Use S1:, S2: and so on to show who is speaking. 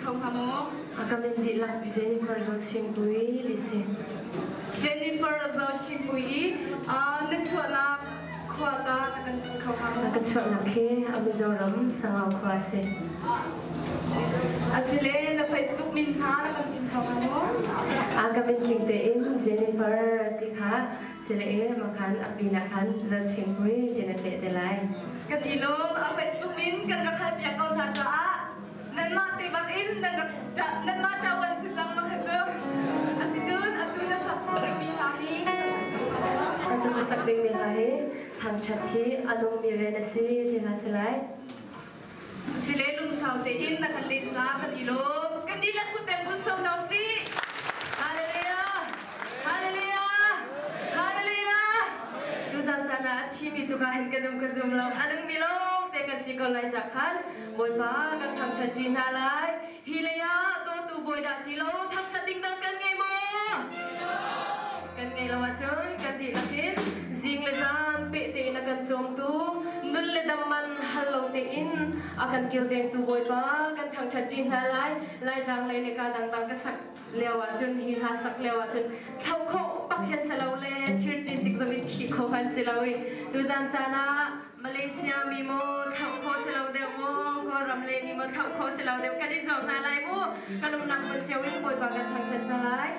S1: kho hnga maw?
S2: A ka min dihlak Jennifer Zochingpui ti si.
S1: Jennifer Zochingpui i na chuahnak khua ta na kan chim kho hnga maw?
S2: Ka chuahnak hi a Mizoram Sangau khua a si.
S1: Asile na Facebook min hna na kan chim kho hnga maw?
S2: A ka min tling tein Jennifer ti kha sile i makhan a pin ah khan Zochingpui ti na teh te lai.
S1: Kan i lawm a Facebook min kan rak hal piak ko hna caah nanmah te bak in nan rak nanmah ṭawan si cang ma kha cu. Asicun atu na sak dingmi hla hi
S2: Atu ka sak dingmi hla hi thangṭhat hi a nungmi rian a si ti hla si lai.
S1: Sile lungsau tein na kan len ca kan i lawm. Kan dihlak kut peng kun so hna usih. Hallelujah! Hallelujah! Hallelujah!
S2: Tuzan caan ah a thimi cu ka hin kan um ka zum lo. A nungmi lawng te kan si ko lai ca khan Bawipa kan thangṭhat ṭi hna lai. Hi lei ah dawtu bawi dah ti lo thangṭhat ding dang kan ngei maw? Kan ngei lo ahcun kan dihlak in zing le zan peh tein a kan cawmtu nun le dam man hal lo tein a kan kilvengtu Bawipa kan thangṭhat ṭi hna lai. Laitlang lei le ka dangdang ka sak lio ahcun hi hla sak lio ahcun thlo khawh bak hin si lo le thir cin tik zong in khih kho kan si lo i tuzan caan ah Malaysia mi maw thlo kho si lo deuh maw Kawlram le mi maw thlo kho si lo deuh kan i zuam hna lai mu kan umnak hmun cio in Bawipa kan thangṭhat hna lai.